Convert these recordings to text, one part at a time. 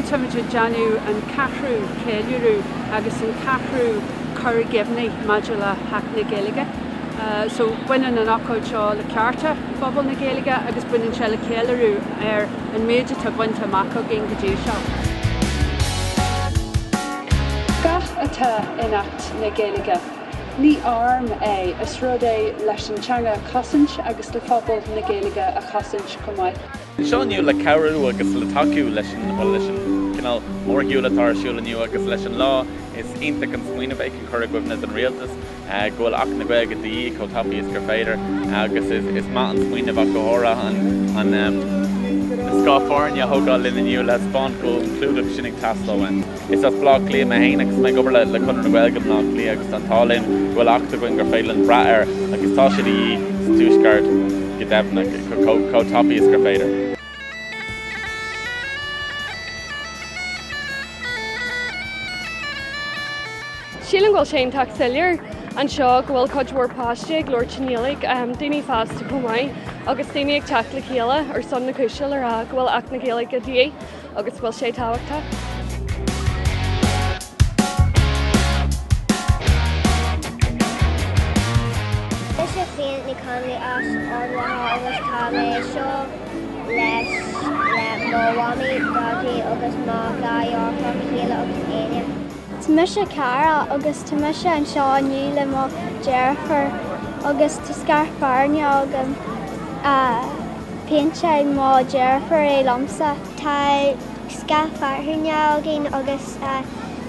táimid ag déanamh an ceathrú ceiliúradh agus an ceathrú cur i gcuimhne maidir le hAcht na Gaeilge. So baineann an ócáid seo le cearta phobal na Gaeilge agus baineann sé le ceiliúradh ar an méid atá bainte amach againn go dtí seo. Scath atá in Acht na Gaeilge. Ní arm é, is rud é leis an teanga a chosaint agus le pobal na Gaeilge a chosaint chomh maith. Anseo inniu le cabhrú agus le tacú leis an, bhuel, leis an cineál mórshiúl atá ar siúl inniu agus leis an lá. Is iontach an smaoineamh é chun cur i gcuimhne don rialtas go bhfuil Acht na Gaeilge de dhíth chomh tapaidh is gur féidir agus is maith an smaoineamh ach go háirithe an scáth fearthainne a thógáil linn inniu le thaispeáint go bhfuil an clúdach sin ag teastáil uainn. Is as Baile Átha Cliath mé féin agus mé ag obair le Conradh na Gaeilge i mBaile Átha Cliath agus tá an t-ádh linn go bhfuil Acht againn gur féidir linn brath air agus tá sé de dhíth sa Tuaisceart go deimhin chomh tapaidh is gur féidir. Sílim go bhfuil sé iontach soiléir anseo go bhfuil cuid mhór páistí ag labhairt i nGaeilge, daoine fásta chomh maith, agus daoine ag teacht le chéile ar son na cúise le rá go bhfuil Acht na Gaeilge de dhíth agus go bhfuil sé tábhachtach. Mise Fíona Ní Chonlaí as Ard Mhacha agus tá mé seo leis le mo mhamaí, daidí agus mo dha dheirfiúr Céile agus Áine. Tá mise Cara agus tá mise anseo inniu le mo dheirfiúr agus tá scath fearthainne agam. Phéinteáil mo dheirfiúr é liomsa. Tá scath fearthainne againn agus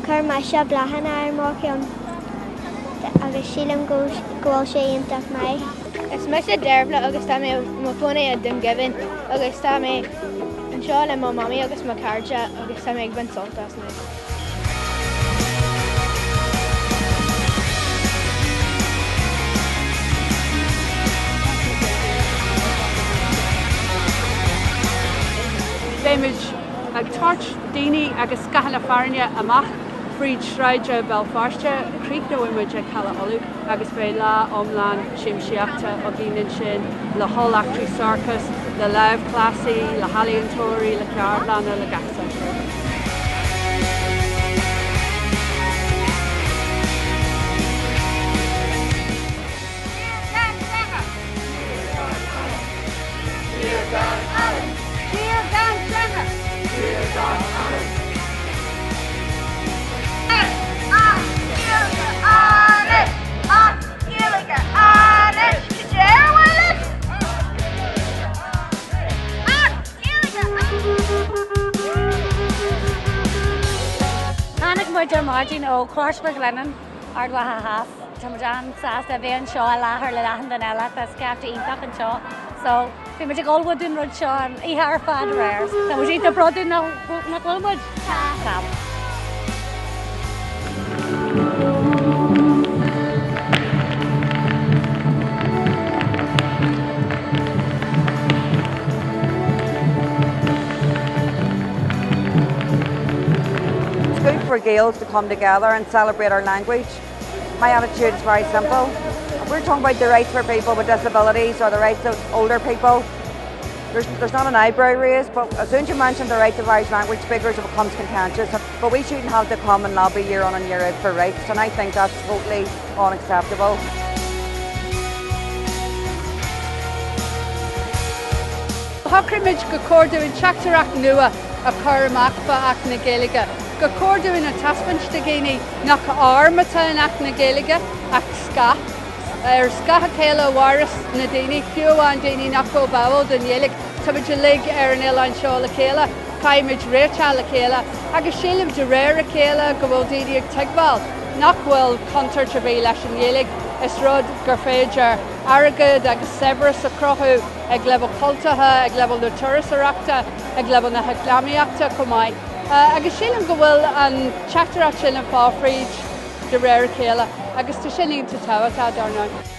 chuir mise bláthanna ar mo cheann agus sílim go bhfuil sé iontach maith. Is mise Dearbhla agus tá mé i mo chónaí i Dún Geimhin agus tá mé anseo le mo mhamaí agus mo chairde agus tá mé ag baint sult as inniu. Beimid ag tabhairt daoine agus scáthanna fearthainne amach fríd sráide Bhéal Feirste, críochnóidh muid ag Halla Uladh agus beidh lá iomlán siamsaíochta againn ansin le holl-eachtraí sorcais, le lámhchleasaí, le healaíontóirí, le ceardlanna, le gach saghas rud. Tír gan teanga! Tír gan anam! Tír gan teanga! Tír gan anam! Acht Gaeilge Anois! Acht Gaeilge Anois! Cad é ar mhaith leat? Acht Gaeilge Tháinig muid ar maidin ó Chrois Mhic Lionnáin, Ard Mhacha Theas. Tá muid an-sásta a bheith anseo i láthair le achan duine eile. Tá scaifte iontach anseo. So, bhí muid ag ullmhú don rud seo an oíche ar fad aréir. Tá muid iontach bródúil nach bhfuil muid? Tá. It's good for Gaels to come together and celebrate our language. My attitude is very simple. If we're talking about the rights for people with disabilities or the rights of older people, there's, there's not an eyebrow raised, but as soon as you mention the rights of Irish language speakers, it becomes contentious. But we shouldn't have to come and lobby year on and year out for rights, and I think that's totally unacceptable. Shocraigh muid gur chóir dúinn teachtaireacht nua a chur amach fá Acht na Gaeilge, gur chóir dúinn a taispeáint do dhaoine nach arm atá in Acht na Gaeilge ach scath. Ar scáth a chéile a mhaireas na daoine, fiú amháin daoine nach bhfuil báúil don Ghaeilge. Táimid uilig ar an oileán seo le chéile, caithfimid réiteach le chéile agus sílim de réir a chéile go bhfuil daoine ag tuigbheáil nach bhfuil contúirt ar bith leis an Ghaeilge, is rud gur féidir airgead agus saibhreas a chruthú ag leibhéal cultúrtha, ag leibhéal na turasóireachta, ag leibhéal na heacnamaíochta chomh maith. Agus sílim go bhfuil an teachtaireacht sin ag fáil fríd de réir a chéile agus tá sin iontach tábhachtach dar ndóigh.